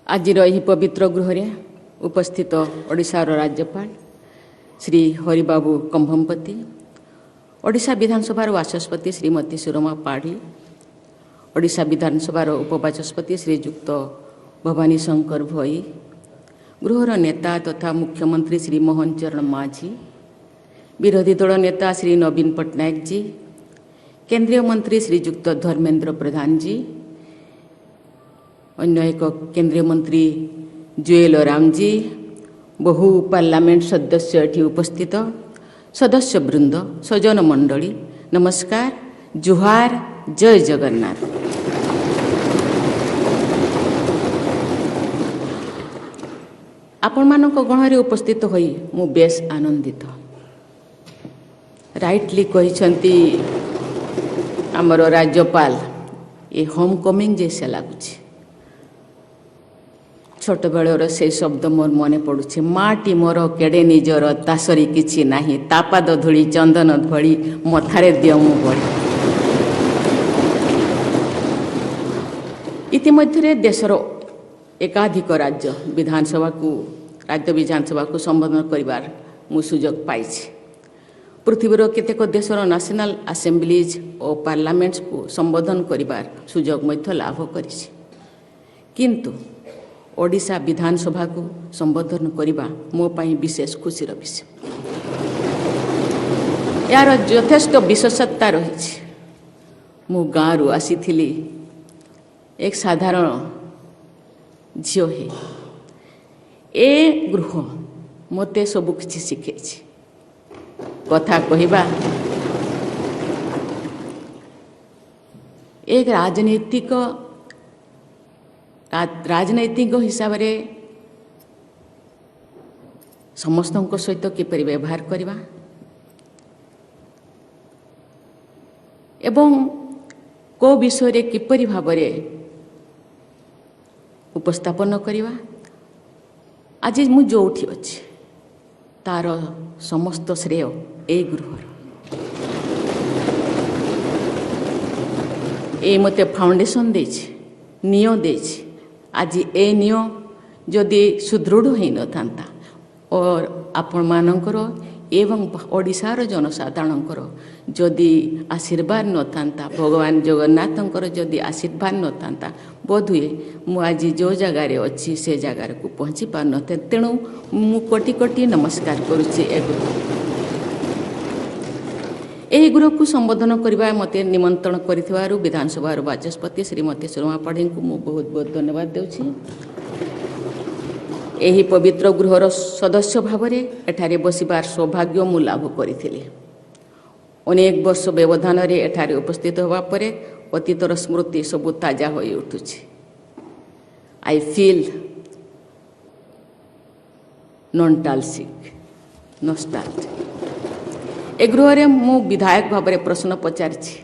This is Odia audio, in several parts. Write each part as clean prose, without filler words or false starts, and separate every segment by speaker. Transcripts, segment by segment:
Speaker 1: ଆଜିର ଏହି ପବିତ୍ର ଗୃହରେ ଉପସ୍ଥିତ ଓଡ଼ିଶାର ରାଜ୍ୟପାଳ ଶ୍ରୀ ହରିବାବୁ କମ୍ଭମପତି, ଓଡ଼ିଶା ବିଧାନସଭାର ବାଚସ୍ପତି ଶ୍ରୀମତୀ ସୁରମା ପାଢ଼ୀ, ଓଡ଼ିଶା ବିଧାନସଭାର ଉପବାଚସ୍ପତି ଶ୍ରୀଯୁକ୍ତ ଭବାନୀ ଶଙ୍କର ଭୋଇ, ଗୃହର ନେତା ତଥା ମୁଖ୍ୟମନ୍ତ୍ରୀ ଶ୍ରୀ ମୋହନ ଚରଣ ମାଝୀ, ବିରୋଧୀ ଦଳ ନେତା ଶ୍ରୀ ନବୀନ ପଟ୍ଟନାୟକ ଜୀ, କେନ୍ଦ୍ରୀୟ ମନ୍ତ୍ରୀ ଶ୍ରୀଯୁକ୍ତ ଧର୍ମେନ୍ଦ୍ର ପ୍ରଧାନ ଜୀ, ଅନ୍ୟ ଏକ କେନ୍ଦ୍ରୀୟ ମନ୍ତ୍ରୀ ଜୁଏଲ ଓରାମଜୀ, ବହୁ ପାର୍ଲାମେଣ୍ଟ ସଦସ୍ୟ ଏଠି ଉପସ୍ଥିତ, ସଦସ୍ୟବୃନ୍ଦ, ସଜ୍ଜନ ମଣ୍ଡଳୀ, ନମସ୍କାର, ଜୁହାର, ଜୟ ଜଗନ୍ନାଥ। ଆପଣମାନଙ୍କ ଗହଣରେ ଉପସ୍ଥିତ ହୋଇ ମୁଁ ବେଶ ଆନନ୍ଦିତ। ରାଇଟଲି କହିଛନ୍ତି ଆମର ରାଜ୍ୟପାଳ, ଏ ହୋମ୍ କମିଂ जैसे ଲାଗୁଛି। ଛୋଟବେଳର ସେଇ ଶବ୍ଦ ମୋର ମନେ ପଡ଼ୁଛି। ମାଟି ମୋର କେଡ଼େ ନିଜର, ତାସରି କିଛି ନାହିଁ, ତା ପାଦ ଧୂଳି ଚନ୍ଦନ ଭଳି ମଥାରେ ଦିଅ ମୁଁ ବଳି। ଇତିମଧ୍ୟରେ ଦେଶର ଏକାଧିକ ରାଜ୍ୟ ବିଧାନସଭାକୁ ସମ୍ବୋଧନ କରିବାର ମୁଁ ସୁଯୋଗ ପାଇଛି। ପୃଥିବୀର କେତେକ ଦେଶର ନ୍ୟାସନାଲ୍ ଆସେମ୍ବଲିଜ୍ ଓ ପାର୍ଲାମେଣ୍ଟକୁ ସମ୍ବୋଧନ କରିବାର ସୁଯୋଗ ମଧ୍ୟ ଲାଭ କରିଛି। କିନ୍ତୁ ଓଡ଼ିଶା ବିଧାନସଭାକୁ ସମ୍ବୋଧନ କରିବା ମୋ ପାଇଁ ବିଶେଷ ଖୁସିର ବିଷୟ। ଏହାର ଯଥେଷ୍ଟ ବିଶେଷତ୍ୱ ରହିଛି। ମୁଁ ଗାଁରୁ ଆସିଥିଲି ଏକ ସାଧାରଣ ଝିଅ ହେଇ। ଏ ଗୃହ ମୋତେ ସବୁକିଛି ଶିଖେଇଛି। କଥା କହିବା, ଏକ ରାଜନୈତିକ ହିସାବରେ ସମସ୍ତଙ୍କ ସହିତ କିପରି ବ୍ୟବହାର କରିବା ଏବଂ କେଉଁ ବିଷୟରେ କିପରି ଭାବରେ ଉପସ୍ଥାପନ କରିବା, ଆଜି ମୁଁ ଯେଉଁଠି ଅଛି ତାର ସମସ୍ତ ଶ୍ରେୟ ଏଇ ଗୃହର। ଏ ମୋତେ ଫାଉଣ୍ଡେସନ୍ ଦେଇଛି, ନିୟ ଦେଇଛି। ଆଜି ଏ ନିୟ ଯଦି ସୁଦୃଢ଼ ହୋଇନଥାନ୍ତା ଓ ଆପଣମାନଙ୍କର ଏବଂ ଓଡ଼ିଶାର ଜନସାଧାରଣଙ୍କର ଯଦି ଆଶୀର୍ବାଦ ନଥାନ୍ତା, ଭଗବାନ ଜଗନ୍ନାଥଙ୍କର ଯଦି ଆଶୀର୍ବାଦ ନଥାନ୍ତା, ବୋଧହୁଏ ମୁଁ ଆଜି ଯେଉଁ ଜାଗାରେ ଅଛି ସେ ଜାଗାକୁ ପହଞ୍ଚି ପାରିନଥାନ୍ତି। ତେଣୁ ମୁଁ କୋଟି କୋଟି ନମସ୍କାର କରୁଛି ଏ ଗୃହ। ଏହି ଗୃହକୁ ସମ୍ବୋଧନ କରିବା ମୋତେ ନିମନ୍ତ୍ରଣ କରିଥିବାରୁ ବିଧାନସଭାର ବାଚସ୍ପତି ଶ୍ରୀମତୀ ସୁରମା ପାଢ଼ୀଙ୍କୁ ମୁଁ ବହୁତ ବହୁତ ଧନ୍ୟବାଦ ଦେଉଛି। ଏହି ପବିତ୍ର ଗୃହର ସଦସ୍ୟ ଭାବରେ ଏଠାରେ ବସିବାର ସୌଭାଗ୍ୟ ମୁଁ ଲାଭ କରିଥିଲି। ଅନେକ ବର୍ଷ ବ୍ୟବଧାନରେ ଏଠାରେ ଉପସ୍ଥିତ ହେବା ପରେ ଅତୀତର ସ୍ମୃତି ସବୁ ତାଜା ହୋଇ ଉଠୁଛି। I feel ନଷ୍ଟାଲଜିକ୍ ନଷ୍ଟାଲଜିକ୍। ଏ ଗୃହରେ ମୁଁ ବିଧାୟକ ଭାବରେ ପ୍ରଶ୍ନ ପଚାରିଛି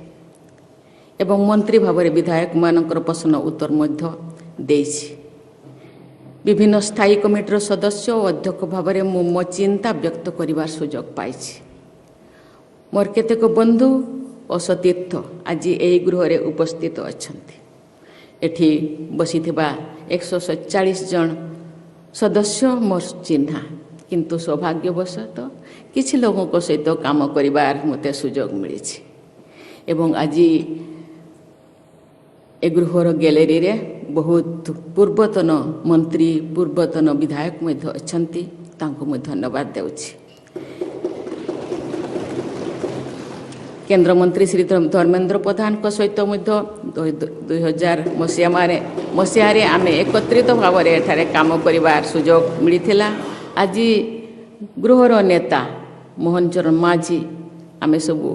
Speaker 1: ଏବଂ ମନ୍ତ୍ରୀ ଭାବରେ ବିଧାୟକମାନଙ୍କର ପ୍ରଶ୍ନ ଉତ୍ତର ମଧ୍ୟ ଦେଇଛି। ବିଭିନ୍ନ ସ୍ଥାୟୀ କମିଟିର ସଦସ୍ୟ ଓ ଅଧ୍ୟକ୍ଷ ଭାବରେ ମୁଁ ମୋ ଚିନ୍ତା ବ୍ୟକ୍ତ କରିବାର ସୁଯୋଗ ପାଇଛି। ମୋର କେତେକ ବନ୍ଧୁ ଓ ସତୀର୍ଥ ଆଜି ଏହି ଗୃହରେ ଉପସ୍ଥିତ ଅଛନ୍ତି। ଏଠି ବସିଥିବା 147 ଜଣ ସଦସ୍ୟ ମୋର ଚିହ୍ନା, କିନ୍ତୁ ସୌଭାଗ୍ୟବଶତଃ କିଛି ଲୋକଙ୍କ ସହିତ କାମ କରିବାର ମୋତେ ସୁଯୋଗ ମିଳିଛି। ଏବଂ ଆଜି ଏ ଗୃହର ଗ୍ୟାଲେରୀରେ ବହୁତ ପୂର୍ବତନ ମନ୍ତ୍ରୀ, ପୂର୍ବତନ ବିଧାୟକ ମଧ୍ୟ ଅଛନ୍ତି, ତାଙ୍କୁ ମୁଁ ଧନ୍ୟବାଦ ଦେଉଛି। କେନ୍ଦ୍ରମନ୍ତ୍ରୀ ଶ୍ରୀ ଧର୍ମେନ୍ଦ୍ର ପ୍ରଧାନଙ୍କ ସହିତ ମଧ୍ୟ 2000 ମସିହାରେ ଆମେ ଏକତ୍ରିତ ଭାବରେ ଏଠାରେ କାମ କରିବାର ସୁଯୋଗ ମିଳିଥିଲା। ଆଜି ଗୃହର ନେତା ମୋହନ ଚରଣ ମାଝୀ, ଆମେ ସବୁ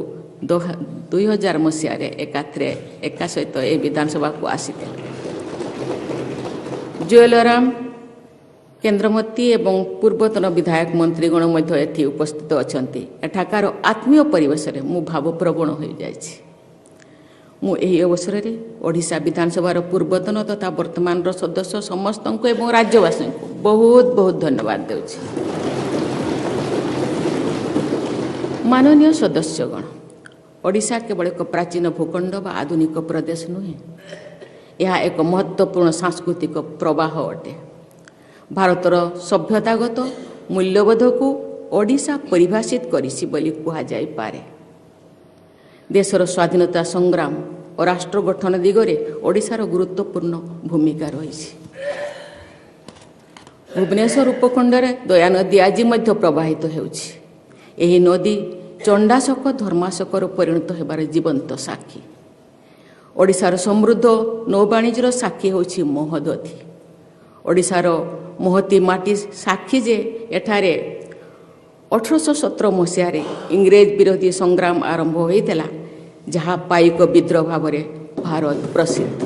Speaker 1: 2000 ମସିହାରେ ଏକାଥରେ ଏକା ସହିତ ଏ ବିଧାନସଭାକୁ ଆସିଥିଲେ। ଜୁଏଲ ଓରାମ, କେନ୍ଦ୍ରମନ୍ତ୍ରୀ ଏବଂ ପୂର୍ବତନ ବିଧାୟକ ମନ୍ତ୍ରୀଗଣ ମଧ୍ୟ ଏଠି ଉପସ୍ଥିତ ଅଛନ୍ତି। ଏଠାକାର ଆତ୍ମୀୟ ପରିବେଶରେ ମୁଁ ଭାବପ୍ରବଣ ହୋଇଯାଇଛି। ମୁଁ ଏହି ଅବସରରେ ଓଡ଼ିଶା ବିଧାନସଭାର ପୂର୍ବତନ ତଥା ବର୍ତ୍ତମାନର ସଦସ୍ୟ ସମସ୍ତଙ୍କୁ ଏବଂ ରାଜ୍ୟବାସୀଙ୍କୁ ବହୁତ ବହୁତ ଧନ୍ୟବାଦ ଦେଉଛି। ମାନନୀୟ ସଦସ୍ୟଗଣ, ଓଡ଼ିଶା କେବଳ ଏକ ପ୍ରାଚୀନ ଭୂଖଣ୍ଡ ବା ଆଧୁନିକ ପ୍ରଦେଶ ନୁହେଁ, ଏହା ଏକ ମହତ୍ତ୍ୱପୂର୍ଣ୍ଣ ସାଂସ୍କୃତିକ ପ୍ରବାହ ଅଟେ। ଭାରତର ସଭ୍ୟତାଗତ ମୂଲ୍ୟବୋଧକୁ ଓଡ଼ିଶା ପରିଭାଷିତ କରିଛି ବୋଲି କୁହାଯାଇପାରେ। ଦେଶର ସ୍ୱାଧୀନତା ସଂଗ୍ରାମ ଓ ରାଷ୍ଟ୍ର ଗଠନ ଦିଗରେ ଓଡ଼ିଶାର ଗୁରୁତ୍ୱପୂର୍ଣ୍ଣ ଭୂମିକା ରହିଛି। ଭୁବନେଶ୍ୱର ଉପଖଣ୍ଡରେ ଦୟା ନଦୀ ଆଜି ମଧ୍ୟ ପ୍ରବାହିତ ହେଉଛି। ଏହି ନଦୀ ଚଣ୍ଡାଶୋକ ଧର୍ମାଶୋକର ପରିଣତ ହେବାର ଜୀବନ୍ତ ସାକ୍ଷୀ। ଓଡ଼ିଶାର ସମୃଦ୍ଧ ନୌବାଣିଜ୍ୟର ସାକ୍ଷୀ ହେଉଛି ମହୋଦଧି। ଓଡ଼ିଶାର ମହତି ମାଟି ସାକ୍ଷୀ ଯେ ଏଠାରେ 1817 ମସିହାରେ ଇଂରେଜ ବିରୋଧୀ ସଂଗ୍ରାମ ଆରମ୍ଭ ହୋଇଥିଲା, ଯାହା ପାଇକ ବିଦ୍ରୋହ ଭାବରେ ଭାରତ ପ୍ରସିଦ୍ଧ।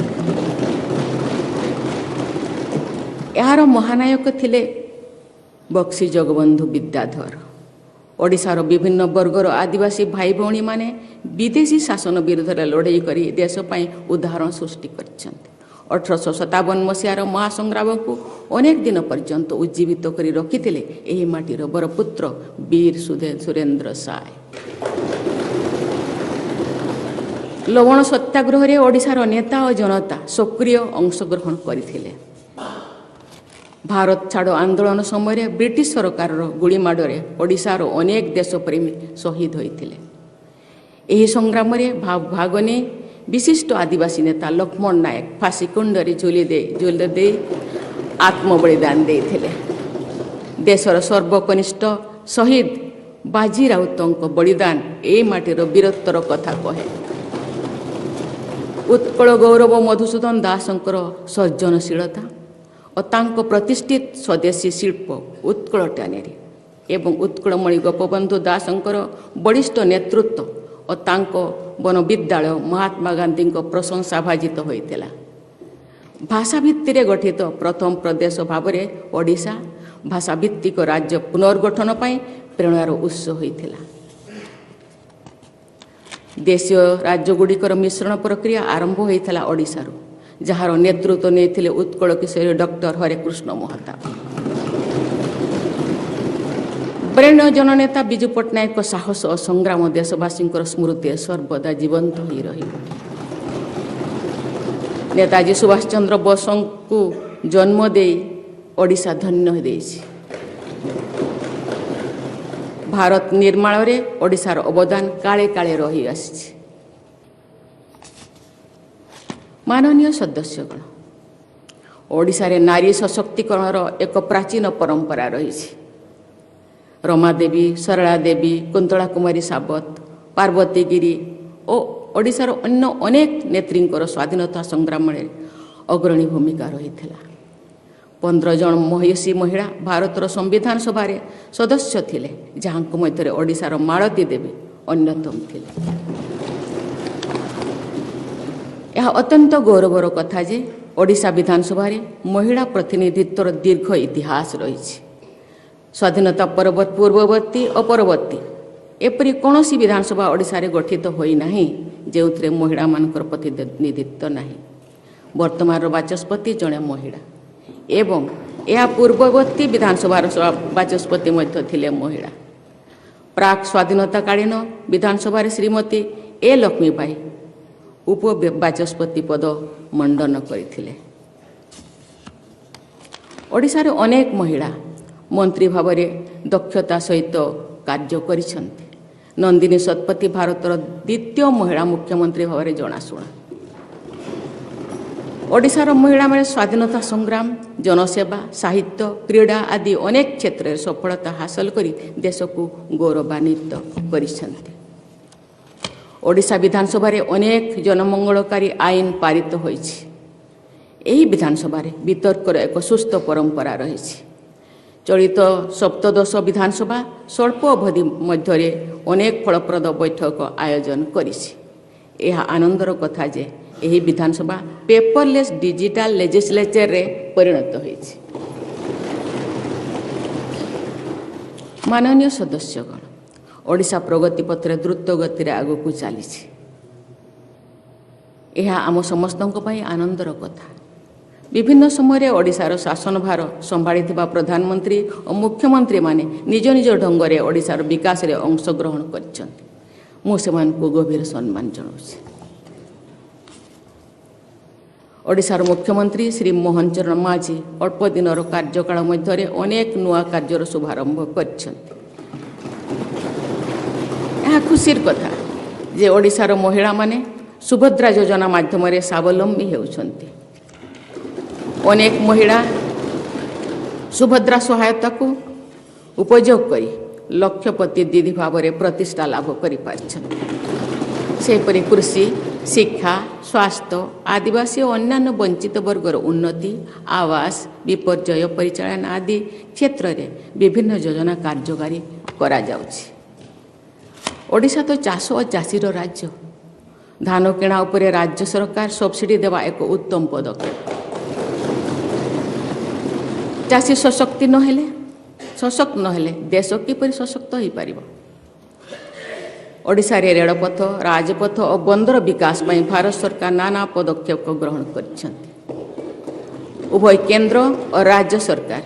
Speaker 1: ଏହାର ମହାନାୟକ ଥିଲେ ବକ୍ସି ଜଗବନ୍ଧୁ ବିଦ୍ୟାଧର। ଓଡ଼ିଶାର ବିଭିନ୍ନ ବର୍ଗର ଆଦିବାସୀ ଭାଇ ଭଉଣୀମାନେ ବିଦେଶୀ ଶାସନ ବିରୁଦ୍ଧରେ ଲଢ଼େଇ କରି ଦେଶ ପାଇଁ ଉଦାହରଣ ସୃଷ୍ଟି କରିଛନ୍ତି। 1857 ମସିହାର ମହାସଂଗ୍ରାମକୁ ଅନେକ ଦିନ ପର୍ଯ୍ୟନ୍ତ ଉଜ୍ଜୀବିତ କରି ରଖିଥିଲେ ଏହି ମାଟିର ବରପୁତ୍ର ବୀର ସୁରେନ୍ଦ୍ର ସାଏ। ଲବଣ ସତ୍ୟାଗ୍ରହରେ ଓଡ଼ିଶାର ନେତା ଓ ଜନତା ସକ୍ରିୟ ଅଂଶଗ୍ରହଣ କରିଥିଲେ। ଭାରତ ଛାଡ଼ ଆନ୍ଦୋଳନ ସମୟରେ ବ୍ରିଟିଶ ସରକାରର ଗୁଳିମାଡ଼ରେ ଓଡ଼ିଶାର ଅନେକ ଦେଶପ୍ରେମୀ ଶହୀଦ ହୋଇଥିଲେ। ଏହି ସଂଗ୍ରାମରେ ଭାଗ ନେଇ ବିଶିଷ୍ଟ ଆଦିବାସୀ ନେତା ଲକ୍ଷ୍ମଣ ନାୟକ ଫାଶୀ କୁଣ୍ଡରେ ଝୁଲି ଦେଇ ଆତ୍ମବଳିଦାନ ଦେଇଥିଲେ। ଦେଶର ସର୍ବକନିଷ୍ଠ ଶହୀଦ ବାଜି ରାଉତଙ୍କ ବଳିଦାନ ଏହି ମାଟିର ବୀରତ୍ୱର କଥା କହେ। ଉତ୍କଳ ଗୌରବ ମଧୁସୂଦନ ଦାସଙ୍କର ସର୍ଜନଶୀଳତା ଓ ତାଙ୍କ ପ୍ରତିଷ୍ଠିତ ସ୍ୱଦେଶୀ ଶିଳ୍ପ ଉତ୍କଳ ଟ୍ୟାନେରୀ ଏବଂ ଉତ୍କଳମଣି ଗୋପବନ୍ଧୁ ଦାସଙ୍କର ବଳିଷ୍ଠ ନେତୃତ୍ୱ ଓ ତାଙ୍କ ବନବିଦ୍ୟାଳୟ ମହାତ୍ମା ଗାନ୍ଧୀଙ୍କ ପ୍ରଶଂସା ଭାଜିତ ହୋଇଥିଲା। ଭାଷା ଭିତ୍ତିରେ ଗଠିତ ପ୍ରଥମ ପ୍ରଦେଶ ଭାବରେ ଓଡ଼ିଶା ଭାଷାଭିତ୍ତିକ ରାଜ୍ୟ ପୁନର୍ଗଠନ ପାଇଁ ପ୍ରେରଣାର ଉତ୍ସ ହୋଇଥିଲା। ଦେଶୀୟ ରାଜ୍ୟଗୁଡ଼ିକର ମିଶ୍ରଣ ପ୍ରକ୍ରିୟା ଆରମ୍ଭ ହୋଇଥିଲା ଓଡ଼ିଶାରୁ, ଯାହାର ନେତୃତ୍ୱ ନେଇଥିଲେ ଉତ୍କଳ କିଶୋରୀ ଡକ୍ଟର ହରେକୃଷ୍ଣ ମହତାବ। ବରେଣ୍ୟ ଜନନେତା ବିଜୁ ପଟ୍ଟନାୟକଙ୍କ ସାହସ ଓ ସଂଗ୍ରାମ ଦେଶବାସୀଙ୍କର ସ୍ମୃତିରେ ସର୍ବଦା ଜୀବନ୍ତ ହୋଇ ରହିବ। ନେତାଜୀ ସୁଭାଷ ଚନ୍ଦ୍ର ବୋଷଙ୍କୁ ଜନ୍ମ ଦେଇ ଓଡ଼ିଶା ଧନ୍ୟ ଦେଇଛି। ଭାରତ ନିର୍ମାଣରେ ଓଡ଼ିଶାର ଅବଦାନ କାଳେ କାଳେ ରହିଆସିଛି। ମାନନୀୟ ସଦସ୍ୟଗଣ, ଓଡ଼ିଶାରେ ନାରୀ ସଶକ୍ତିକରଣର ଏକ ପ୍ରାଚୀନ ପରମ୍ପରା ରହିଛି। ରମାଦେବୀ, ସରଳା ଦେବୀ, କୁନ୍ତଳା କୁମାରୀ ସାବତ, ପାର୍ବତୀ ଗିରି ଓ ଓଡ଼ିଶାର ଅନ୍ୟ ଅନେକ ନେତ୍ରୀଙ୍କର ସ୍ୱାଧୀନତା ସଂଗ୍ରାମରେ ଅଗ୍ରଣୀ ଭୂମିକା ରହିଥିଲା। 15 ଜଣ ମହିଷୀ ମହିଳା ଭାରତର ସମ୍ବିଧାନ ସଭାରେ ସଦସ୍ୟ ଥିଲେ, ଯାହାଙ୍କ ମଧ୍ୟରେ ଓଡ଼ିଶାର ମାଳତୀ ଦେବୀ ଅନ୍ୟତମ ଥିଲେ। ଏହା ଅତ୍ୟନ୍ତ ଗୌରବର କଥା ଯେ ଓଡ଼ିଶା ବିଧାନସଭାରେ ମହିଳା ପ୍ରତିନିଧିତ୍ୱର ଦୀର୍ଘ ଇତିହାସ ରହିଛି। ସ୍ୱାଧୀନତା ପୂର୍ବବର୍ତ୍ତୀ ଓ ପରବର୍ତ୍ତୀ ଏପରି କୌଣସି ବିଧାନସଭା ଓଡ଼ିଶାରେ ଗଠିତ ହୋଇନାହିଁ ଯେଉଁଥିରେ ମହିଳାମାନଙ୍କର ପ୍ରତିନିଧିତ୍ୱ ନାହିଁ। ବର୍ତ୍ତମାନର ବାଚସ୍ପତି ଜଣେ ମହିଳା ଏବଂ ଏହା ପୂର୍ବବର୍ତ୍ତୀ ବିଧାନସଭାର ବାଚସ୍ପତି ମଧ୍ୟ ଥିଲେ ମହିଳା। ପ୍ରାକ୍ ସ୍ୱାଧୀନତାକାଳୀନ ବିଧାନସଭାରେ ଶ୍ରୀମତୀ ଏ ଲକ୍ଷ୍ମୀବାଇ ଉପ ବାଚସ୍ପତି ପଦ ମଣ୍ଡନ କରିଥିଲେ। ଓଡ଼ିଶାରେ ଅନେକ ମହିଳା ମନ୍ତ୍ରୀ ଭାବରେ ଦକ୍ଷତା ସହିତ କାର୍ଯ୍ୟ କରିଛନ୍ତି। ନନ୍ଦିନୀ ଶତପଥୀ ଭାରତର ଦ୍ୱିତୀୟ ମହିଳା ମୁଖ୍ୟମନ୍ତ୍ରୀ ଭାବରେ ଜଣାଶୁଣା। ଓଡ଼ିଶାର ମହିଳାମାନେ ସ୍ୱାଧୀନତା ସଂଗ୍ରାମ, ଜନସେବା, ସାହିତ୍ୟ, କ୍ରୀଡ଼ା ଆଦି ଅନେକ କ୍ଷେତ୍ରରେ ସଫଳତା ହାସଲ କରି ଦେଶକୁ ଗୌରବାନ୍ୱିତ କରିଛନ୍ତି। ଓଡ଼ିଶା ବିଧାନସଭାରେ ଅନେକ ଜନମଙ୍ଗଳକାରୀ ଆଇନ ପାରିତ ହୋଇଛି। ଏହି ବିଧାନସଭାରେ ବିତର୍କର ଏକ ସୁସ୍ଥ ପରମ୍ପରା ରହିଛି। ଚଳିତ ସପ୍ତଦଶ ବିଧାନସଭା ସ୍ୱଳ୍ପ ଅବଧି ମଧ୍ୟରେ ଅନେକ ଫଳପ୍ରଦ ବୈଠକ ଆୟୋଜନ କରିଛି। ଏହା ଆନନ୍ଦର କଥା ଯେ ଏହି ବିଧାନସଭା ପେପରଲେସ୍ ଡିଜିଟାଲ ଲେଜିସ୍ଲେଚରରେ ପରିଣତ ହୋଇଛି। ମାନନୀୟ ସଦସ୍ୟଗଣ, ଓଡ଼ିଶା ପ୍ରଗତି ପଥରେ ଦ୍ରୁତ ଗତିରେ ଆଗକୁ ଚାଲିଛି। ଏହା ଆମ ସମସ୍ତଙ୍କ ପାଇଁ ଆନନ୍ଦର କଥା। ବିଭିନ୍ନ ସମୟରେ ଓଡ଼ିଶାର ଶାସନଭାର ସମ୍ଭାଳିଥିବା ପ୍ରଧାନମନ୍ତ୍ରୀ ଓ ମୁଖ୍ୟମନ୍ତ୍ରୀମାନେ ନିଜ ନିଜ ଢଙ୍ଗରେ ଓଡ଼ିଶାର ବିକାଶରେ ଅଂଶଗ୍ରହଣ କରିଛନ୍ତି। ମୁଁ ସେମାନଙ୍କୁ ଗଭୀର ସମ୍ମାନ ଜଣାଉଛି। ଓଡ଼ିଶାର ମୁଖ୍ୟମନ୍ତ୍ରୀ ଶ୍ରୀ ମୋହନ ଚରଣ ମାଝୀ ଅଳ୍ପ ଦିନର କାର୍ଯ୍ୟକାଳ ମଧ୍ୟରେ ଅନେକ ନୂଆ କାର୍ଯ୍ୟର ଶୁଭାରମ୍ଭ କରିଛନ୍ତି। ଏହା ଖୁସିର କଥା ଯେ ଓଡ଼ିଶାର ମହିଳାମାନେ ସୁଭଦ୍ରା ଯୋଜନା ମାଧ୍ୟମରେ ସ୍ୱାବଲମ୍ବୀ ହେଉଛନ୍ତି। ଅନେକ ମହିଳା ସୁଭଦ୍ରା ସହାୟତାକୁ ଉପଯୋଗ କରି ଲକ୍ଷପତି ଦିଦି ଭାବରେ ପ୍ରତିଷ୍ଠା ଲାଭ କରିପାରିଛନ୍ତି। ସେହିପରି କୃଷି, ଶିକ୍ଷା, ସ୍ୱାସ୍ଥ୍ୟ, ଆଦିବାସୀ ଓ ଅନ୍ୟାନ୍ୟ ବଞ୍ଚିତ ବର୍ଗର ଉନ୍ନତି, ଆବାସ, ବିପର୍ଯ୍ୟୟ ପରିଚାଳନା ଆଦି କ୍ଷେତ୍ରରେ ବିଭିନ୍ନ ଯୋଜନା କାର୍ଯ୍ୟକାରୀ କରାଯାଉଛି। ଓଡ଼ିଶା ତ ଚାଷ ଓ ଚାଷୀର ରାଜ୍ୟ। ଧାନ କିଣା ଉପରେ ରାଜ୍ୟ ସରକାର ସବସିଡି ଦେବା ଏକ ଉତ୍ତମ ପଦକ୍ଷେପ। ଚାଷୀ ସଶକ୍ତ ନହେଲେ ଦେଶ କିପରି ସଶକ୍ତ ହୋଇପାରିବ? ଓଡ଼ିଶାରେ ରେଳପଥ, ରାଜପଥ ଓ ବନ୍ଦର ବିକାଶ ପାଇଁ ଭାରତ ସରକାର ନାନା ପଦକ୍ଷେପ ଗ୍ରହଣ କରିଛନ୍ତି। ଉଭୟ କେନ୍ଦ୍ର ଓ ରାଜ୍ୟ ସରକାର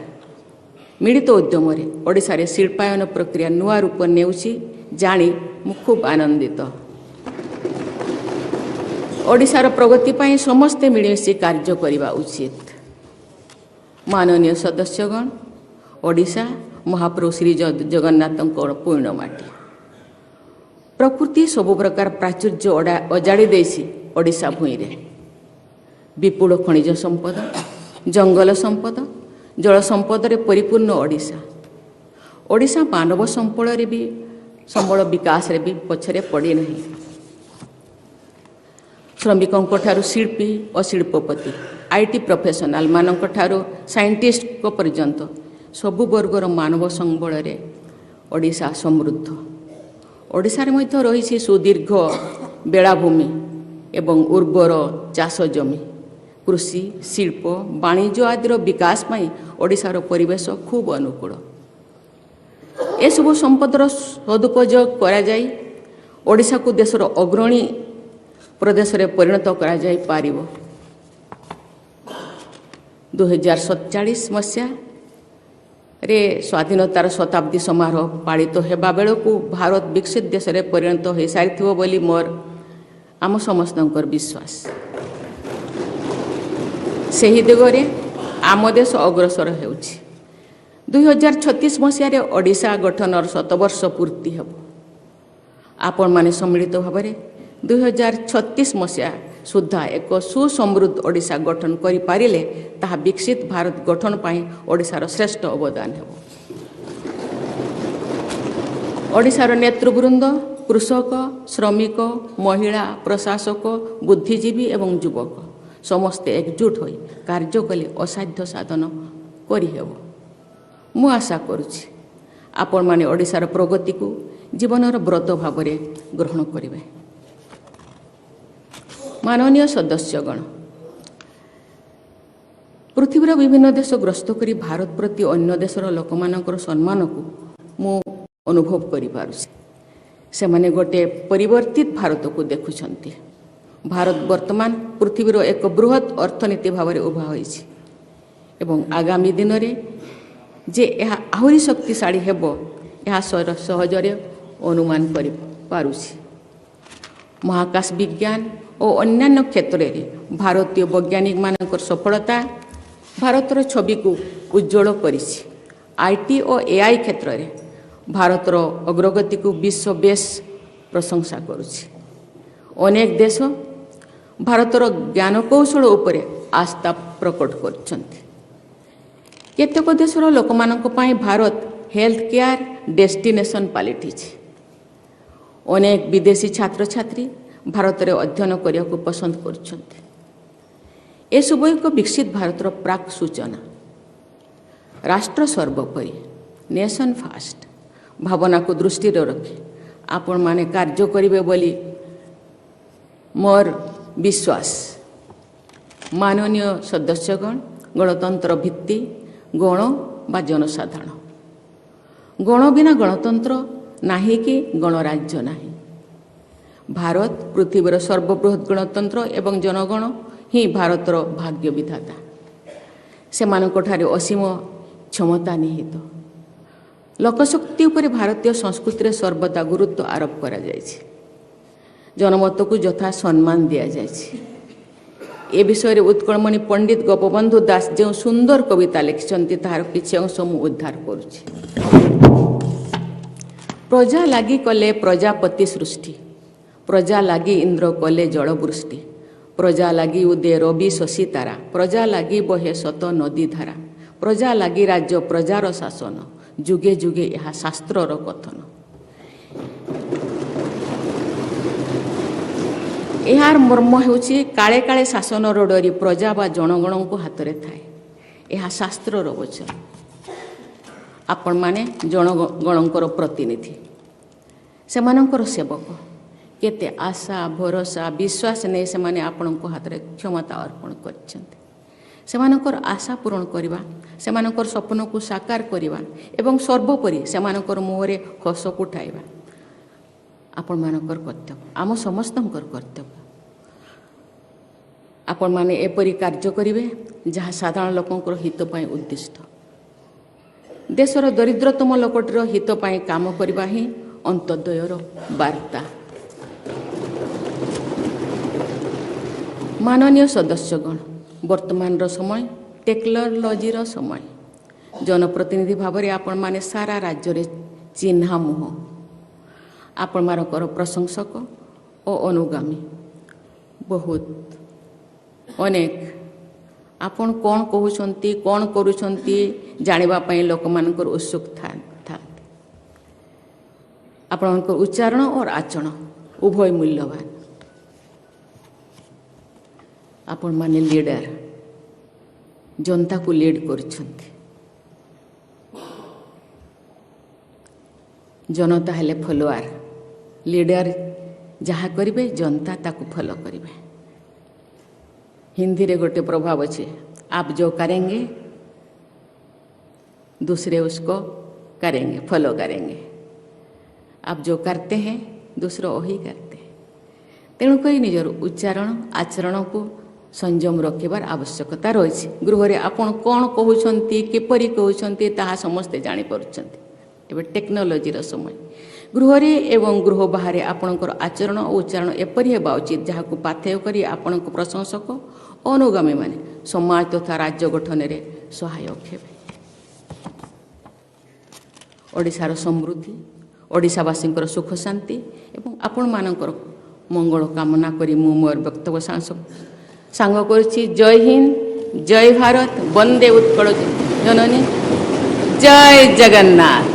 Speaker 1: ମିଳିତ ଉଦ୍ୟମରେ ଓଡ଼ିଶାରେ ଶିଳ୍ପାୟନ ପ୍ରକ୍ରିୟା ନୂଆ ରୂପ ନେଉଛି ଜାଣି ମୁଁ ଖୁବ୍ ଆନନ୍ଦିତ। ଓଡ଼ିଶାର ପ୍ରଗତି ପାଇଁ ସମସ୍ତେ ମିଳିମିଶି କାର୍ଯ୍ୟ କରିବା ଉଚିତ। ମାନନୀୟ ସଦସ୍ୟଗଣ, ଓଡ଼ିଶା ମହାପ୍ରଭୁ ଶ୍ରୀ ଜଗନ୍ନାଥଙ୍କ ପୁଣ୍ୟ ମାଟି। ପ୍ରକୃତି ସବୁ ପ୍ରକାର ପ୍ରାଚୁର୍ଯ୍ୟ ଅଜାଡ଼ି ଦେଇଛି ଓଡ଼ିଶା ଭୂଇଁରେ। ବିପୁଳ ଖଣିଜ ସମ୍ପଦ, ଜଙ୍ଗଲ ସମ୍ପଦ, ଜଳ ସମ୍ପଦରେ ପରିପୂର୍ଣ୍ଣ ଓଡ଼ିଶା। ଓଡ଼ିଶା ମାନବ ସମ୍ବଳରେ ବି ସମ୍ବଳ ବିକାଶରେ ବି ପଛରେ ପଡ଼ିନାହିଁ। ଶ୍ରମିକଙ୍କ ଠାରୁ ଶିଳ୍ପୀ ଓ ଶିଳ୍ପପତି, IT professional ମାନଙ୍କ ଠାରୁ ସାଇଣ୍ଟିଷ୍ଟଙ୍କ ପର୍ଯ୍ୟନ୍ତ ସବୁ ବର୍ଗର ମାନବ ସମ୍ବଳରେ ଓଡ଼ିଶା ସମୃଦ୍ଧ। ଓଡ଼ିଶାରେ ମଧ୍ୟ ରହିଛି ସୁଦୀର୍ଘ ବେଳାଭୂମି ଏବଂ ଉର୍ବର ଚାଷ ଜମି। କୃଷି, ଶିଳ୍ପ, ବାଣିଜ୍ୟ ଆଦିର ବିକାଶ ପାଇଁ ଓଡ଼ିଶାର ପରିବେଶ ଖୁବ୍ ଅନୁକୂଳ। ଏସବୁ ସମ୍ପଦର ସଦୁପଯୋଗ କରାଯାଇ ଓଡ଼ିଶାକୁ ଦେଶର ଅଗ୍ରଣୀ ପ୍ରଦେଶରେ ପରିଣତ କରାଯାଇପାରିବ। 2047 ମସିହାରେ ସ୍ୱାଧୀନତାର ଶତାବ୍ଦୀ ସମାରୋହ ପାଳିତ ହେବା ବେଳକୁ ଭାରତ ବିକଶିତ ଦେଶରେ ପରିଣତ ହୋଇସାରିଥିବ ବୋଲି ମୋର ଆମ ସମସ୍ତଙ୍କର ବିଶ୍ୱାସ। ସେହି ଦିଗରେ ଆମ ଦେଶ ଅଗ୍ରସର ହେଉଛି। 2036 ମସିହାରେ ଓଡ଼ିଶା ଗଠନର ଶତବର୍ଷ ପୂର୍ତ୍ତି ହେବ। ଆପଣମାନେ ସମ୍ମିଳିତ ଭାବରେ 2036 ମସିହା ସୁଦ୍ଧା ଏକ ସୁସମୃଦ୍ଧ ଓଡ଼ିଶା ଗଠନ କରିପାରିଲେ ତାହା ବିକଶିତ ଭାରତ ଗଠନ ପାଇଁ ଓଡ଼ିଶାର ଶ୍ରେଷ୍ଠ ଅବଦାନ ହେବ। ଓଡ଼ିଶାର ନେତୃବୃନ୍ଦ, କୃଷକ, ଶ୍ରମିକ, ମହିଳା, ପ୍ରଶାସକ, ବୁଦ୍ଧିଜୀବୀ ଏବଂ ଯୁବକ ସମସ୍ତେ ଏକଜୁଟ ହୋଇ କାର୍ଯ୍ୟ କଲେ ଅସାଧ୍ୟ ସାଧନ କରିହେବ। ମୁଁ ଆଶା କରୁଛି ଆପଣମାନେ ଓଡ଼ିଶାର ପ୍ରଗତିକୁ ଜୀବନର ବ୍ରତ ଭାବରେ ଗ୍ରହଣ କରିବେ। ମାନନୀୟ ସଦସ୍ୟଗଣ, ପୃଥିବୀର ବିଭିନ୍ନ ଦେଶ ଗ୍ରସ୍ତ କରି ଭାରତ ପ୍ରତି ଅନ୍ୟ ଦେଶର ଲୋକମାନଙ୍କର ସମ୍ମାନକୁ ମୁଁ ଅନୁଭବ କରିପାରୁଛି। ସେମାନେ ଗୋଟିଏ ପରିବର୍ତ୍ତିତ ଭାରତକୁ ଦେଖୁଛନ୍ତି। ଭାରତ ବର୍ତ୍ତମାନ ପୃଥିବୀର ଏକ ବୃହତ୍ ଅର୍ଥନୀତି ଭାବରେ ଉଭା ହୋଇଛି ଏବଂ ଆଗାମୀ ଦିନରେ ଯେ ଏହା ଆହୁରି ଶକ୍ତିଶାଳୀ ହେବ, ଏହା ସହଜରେ ଅନୁମାନ କରିପାରୁଛି। ମହାକାଶ ବିଜ୍ଞାନ ଓ ଅନ୍ୟାନ୍ୟ କ୍ଷେତ୍ରରେ ଭାରତୀୟ ବୈଜ୍ଞାନିକମାନଙ୍କର ସଫଳତା ଭାରତର ଛବିକୁ ଉଜ୍ଜ୍ୱଳ କରିଛି। IT O AI କ୍ଷେତ୍ରରେ ଭାରତର ଅଗ୍ରଗତିକୁ ବିଶ୍ୱ ବେଶ ପ୍ରଶଂସା କରୁଛି। ଅନେକ ଦେଶ ଭାରତର ଜ୍ଞାନକୌଶଳ ଉପରେ ଆସ୍ଥା ପ୍ରକଟ କରୁଛନ୍ତି। କେତେକ ଦେଶର ଲୋକମାନଙ୍କ ପାଇଁ ଭାରତ ହେଲ୍ଥ କେୟାର ଡେଷ୍ଟିନେସନ୍ ପାଲଟିଛି। ଅନେକ ବିଦେଶୀ ଛାତ୍ରଛାତ୍ରୀ ଭାରତରେ ଅଧ୍ୟୟନ କରିବାକୁ ପସନ୍ଦ କରୁଛନ୍ତି। ଏସବୁ ଏକ ବିକଶିତ ଭାରତର ପ୍ରାକ୍ ସୂଚନା। ରାଷ୍ଟ୍ର ସର୍ବୋପରି, ନେସନ୍ ଫାଷ୍ଟ ଭାବନାକୁ ଦୃଷ୍ଟିରେ ରଖି ଆପଣମାନେ କାର୍ଯ୍ୟ କରିବେ ବୋଲି ମୋର ବିଶ୍ୱାସ। ମାନନୀୟ ସଦସ୍ୟଗଣ, ଗଣତନ୍ତ୍ର ଭିତ୍ତି ଗଣ ବା ଜନସାଧାରଣ। ଗଣ ବିନା ଗଣତନ୍ତ୍ର ନାହିଁ କି ଗଣରାଜ୍ୟ ନାହିଁ। ଭାରତ ପୃଥିବୀର ସର୍ବବୃହତ୍ ଗଣତନ୍ତ୍ର ଏବଂ ଜନଗଣ ହିଁ ଭାରତର ଭାଗ୍ୟ ବିଧାତା। ସେମାନଙ୍କଠାରେ ଅସୀମ କ୍ଷମତା ନିହିତ। ଲୋକଶକ୍ତି ଉପରେ ଭାରତୀୟ ସଂସ୍କୃତିରେ ସର୍ବଦା ଗୁରୁତ୍ୱ ଆରୋପ କରାଯାଇଛି। ଜନମତକୁ ଯଥା ସମ୍ମାନ ଦିଆଯାଇଛି। ଏ ବିଷୟରେ ଉତ୍କଳମଣି ପଣ୍ଡିତ ଗୋପବନ୍ଧୁ ଦାସ ଯେଉଁ ସୁନ୍ଦର କବିତା ଲେଖିଛନ୍ତି, ତାହାର କିଛି ଅଂଶ ମୁଁ ଉଦ୍ଧାର କରୁଛି। ପ୍ରଜା ଲାଗି କଲେ ପ୍ରଜାପତି ସୃଷ୍ଟି, ପ୍ରଜା ଲାଗି ଇନ୍ଦ୍ର କଲେ ଜଳବୃଷ୍ଟି, ପ୍ରଜା ଲାଗି ଉଦେ ରବି ଶଶୀ ତାରା, ପ୍ରଜା ଲାଗି ବହେ ଶତ ନଦୀ ଧାରା, ପ୍ରଜା ଲାଗି ରାଜ୍ୟ ପ୍ରଜାର ଶାସନ, ଯୁଗେ ଯୁଗେ ଏହା ଶାସ୍ତ୍ରର କଥନ। ଏହାର ମର୍ମ ହେଉଛି, କାଳେ କାଳେ ଶାସନର ଡୋରି ପ୍ରଜା ବା ଜନଗଣଙ୍କ ହାତରେ ଥାଏ। ଏହା ଶାସ୍ତ୍ରର ବଚନ। ଆପଣମାନେ ଜନଗଣଙ୍କର ପ୍ରତିନିଧି, ସେମାନଙ୍କର ସେବକ। କେତେ ଆଶା, ଭରସା, ବିଶ୍ୱାସ ନେଇ ସେମାନେ ଆପଣଙ୍କ ହାତରେ କ୍ଷମତା ଅର୍ପଣ କରିଛନ୍ତି। ସେମାନଙ୍କର ଆଶା ପୂରଣ କରିବା, ସେମାନଙ୍କର ସ୍ୱପ୍ନକୁ ସାକାର କରିବା ଏବଂ ସର୍ବୋପରି ସେମାନଙ୍କର ମୁହଁରେ ହସ ଫୁଟାଇବା ଆପଣମାନଙ୍କର କର୍ତ୍ତବ୍ୟ, ଆମ ସମସ୍ତଙ୍କର କର୍ତ୍ତବ୍ୟ। ଆପଣମାନେ ଏପରି କାର୍ଯ୍ୟ କରିବେ ଯାହା ସାଧାରଣ ଲୋକଙ୍କର ହିତ ପାଇଁ ଉଦ୍ଦିଷ୍ଟ। ଦେଶର ଦରିଦ୍ରତମ ଲୋକଟିର ହିତ ପାଇଁ କାମ କରିବା ହିଁ ଅନ୍ତ୍ୟୋଦୟର ବାର୍ତ୍ତା। ମାନନୀୟ ସଦସ୍ୟଗଣ, ବର୍ତ୍ତମାନର ସମୟ ଟେକ୍ନୋଲୋଜିର ସମୟ। ଜନପ୍ରତିନିଧି ଭାବରେ ଆପଣମାନେ ସାରା ରାଜ୍ୟରେ ଚିହ୍ନା ମୁହଁ। ଆପଣମାନଙ୍କର ପ୍ରଶଂସକ ଓ ଅନୁଗାମୀ ବହୁତ ଅନେକ। ଆପଣ କ'ଣ କହୁଛନ୍ତି, କ'ଣ କରୁଛନ୍ତି, ଜାଣିବା ପାଇଁ ଲୋକମାନଙ୍କର ଉତ୍ସୁକ ଥାନ୍ତି। ଆପଣଙ୍କ ଉଚ୍ଚାରଣ ଓ ଆଚରଣ ଉଭୟ ମୂଲ୍ୟବାନ। ଆପଣମାନେ ଲିଡର, ଜନତାକୁ ଲିଡ୍ କରୁଛନ୍ତି। ଜନତା ହେଲେ ଫଲୋଆର। ଲିଡର ଯାହା କରିବେ, ଜନତା ତାକୁ ଫଲୋ କରିବେ। ହିନ୍ଦୀରେ ଗୋଟେ ପ୍ରଭାବ ଅଛି, आप जो करेंगे दूसरे उसको करेंगे, फॉलो करेंगे। आप जो करते हैं दूसरा वही करते हैं। ତେଣୁକରି ନିଜର ଉଚ୍ଚାରଣ, ଆଚରଣକୁ ସଂଯମ ରଖିବାର ଆବଶ୍ୟକତା ରହିଛି। ଗୃହରେ ଆପଣ କ'ଣ କହୁଛନ୍ତି, କିପରି କହୁଛନ୍ତି, ତାହା ସମସ୍ତେ ଜାଣିପାରୁଛନ୍ତି। ଏବେ ଟେକ୍ନୋଲୋଜିର ସମୟ। ଗୃହରେ ଏବଂ ଗୃହ ବାହାରେ ଆପଣଙ୍କର ଆଚରଣ ଓ ଉଚ୍ଚାରଣ ଏପରି ହେବା ଉଚିତ, ଯାହାକୁ ପାଥେୟ କରି ଆପଣଙ୍କ ପ୍ରଶଂସକ ଓ ଅନୁଗାମୀମାନେ ସମାଜ ତଥା ରାଜ୍ୟ ଗଠନରେ ସହାୟକ ହେବେ। ଓଡ଼ିଶାର ସମୃଦ୍ଧି, ଓଡ଼ିଶାବାସୀଙ୍କର ସୁଖ ଶାନ୍ତି ଏବଂ ଆପଣମାନଙ୍କର ମଙ୍ଗଳ କାମନା କରି ମୁଁ ମୋର ବକ୍ତବ୍ୟ ସାଙ୍ଗ କରୁଛି। ଜୟ ହିନ୍ଦ, ଜୟ ଭାରତ, ବନ୍ଦେ ଉତ୍କଳ ଜନନୀ, ଜୟ ଜଗନ୍ନାଥ।